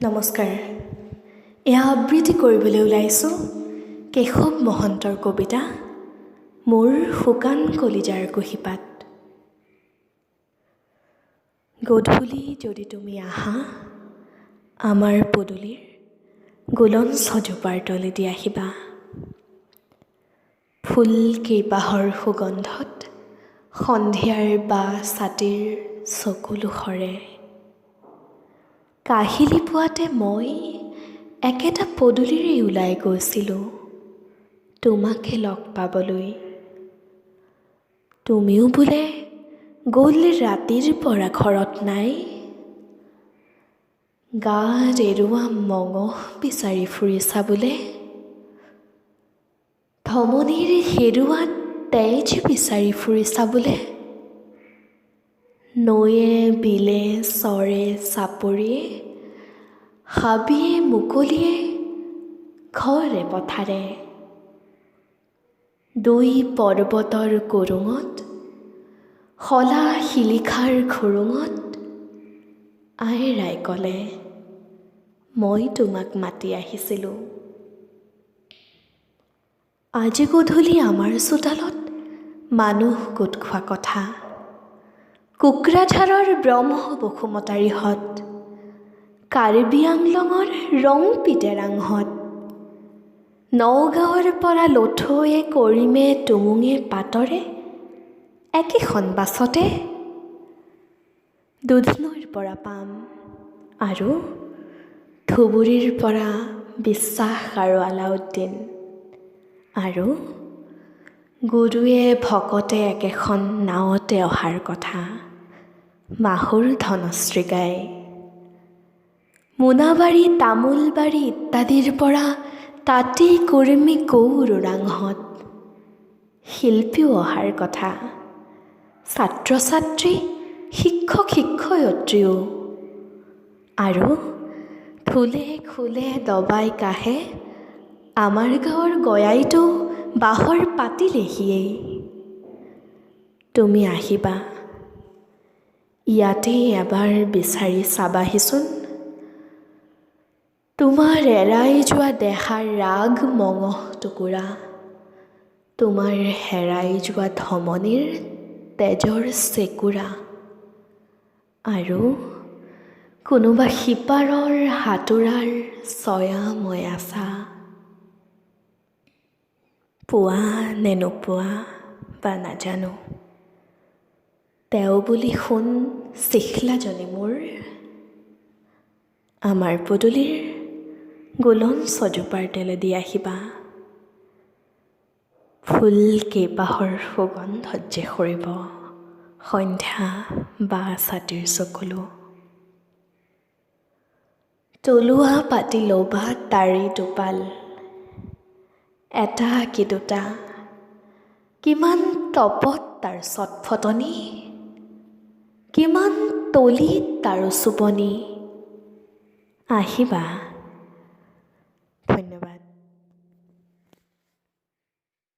নমস্কাৰ। এয়া আবৃত্তি কৰিবলৈ ওলাইছোঁ কেশৱ মহন্তৰ কবিতা মোৰ শুকান কলিজাৰ কুঁহিপাত। গধূলি যদি তুমি আহা, আমাৰ পদূলিৰ গোলঞ্চ জোপাৰ তলেদি আহিবা। ফুল কেইপাহৰ সুগন্ধত সন্ধিয়াৰ বা ছাতিৰ চকুলো সৰে। কাহিলি পুৱাতে মই একেটা পদূলিৰেই ওলাই গৈছিলোঁ তোমাকে লগ পাবলৈ। তুমিও বোলে গ'ল ৰাতিৰ পৰা ঘৰত নাই। গাত এৰুৱা মঙহ বিচাৰি ফুৰিছা বোলে, ধমনীৰ হেৰুৱা তেজ বিচাৰি ফুৰিছা বোলে। নৈয়ে বিলে চৰে চাপৰিয়ে, হাবিয়ে মুকলিয়ে, ঘৰে পথাৰে, দুই পৰ্বতৰ কুৰুঙত, শলা শিলিখাৰ খোৰোঙত আইৰাই ক'লে, মই তোমাক মাতি আহিছিলোঁ। আজি গধূলি আমাৰ চোতালত মানুহ গোট খোৱা কথা। কোকৰাঝাৰৰ ব্ৰহ্ম বসুমতাৰীহঁত, কাৰ্বি আংলঙৰ ৰংপি তেৰাংহঁত, নগাঁৱৰ পৰা লথৈয়ে কৰিমে টুমুঙে পাতৰে একেখন বাছতে দুধনৈৰ পৰা পাম আৰু ধুবুৰীৰ পৰা বিশ্বাস আৰু আলাউদ্দিন আৰু গুৰুৱে ভকতে একেখন নাৱতে অহাৰ কথা মাহুৰ ধনশ্ৰী গাই। মোনাবাৰী, তামোলবাৰী ইত্যাদিৰ পৰা তাঁতী কুৰ্মী গৌৰ ওৰাংহঁত, শিল্পীও অহাৰ কথা, ছাত্ৰ ছাত্ৰী, শিক্ষক শিক্ষয়িত্ৰীও আৰু ঢোলে খোলে দবাই কাঁহে আমাৰ গাঁৱৰ গঞাইতো বাহৰ পাতিলেহিয়েই। তুমি আহিবা, ইয়াতেই এবাৰ বিচাৰি চাবাহিচোন তোমাৰ এৰাই যোৱা দেহাৰ ৰাগ মঙহ টুকুৰা, তোমাৰ হেৰাই যোৱা ধমনীৰ তেজৰ চেকুৰা আৰু কোনোবা সিপাৰৰ হাতোৰাৰ ছয়াময় ছাঁ। পোৱা নে নোপোৱা বা নাজানো, তেওঁ বুলি সোণ চিখলাজনী মোৰ আমাৰ পদূলিৰ গোলঞ্চ জোপাৰ তেলেদি আহিবা। ফুল কেইপাহৰ সুগন্ধত যে সৰিব সন্ধ্যা বা ছাতিৰ চকুলো। তলুৱা পাতি ল'বা তাৰি টোপাল, এটা কি দুটা, কিমান তপত তাৰ চটফটনি, কিমান তলিত তাৰ উচুপনি। আহিবা।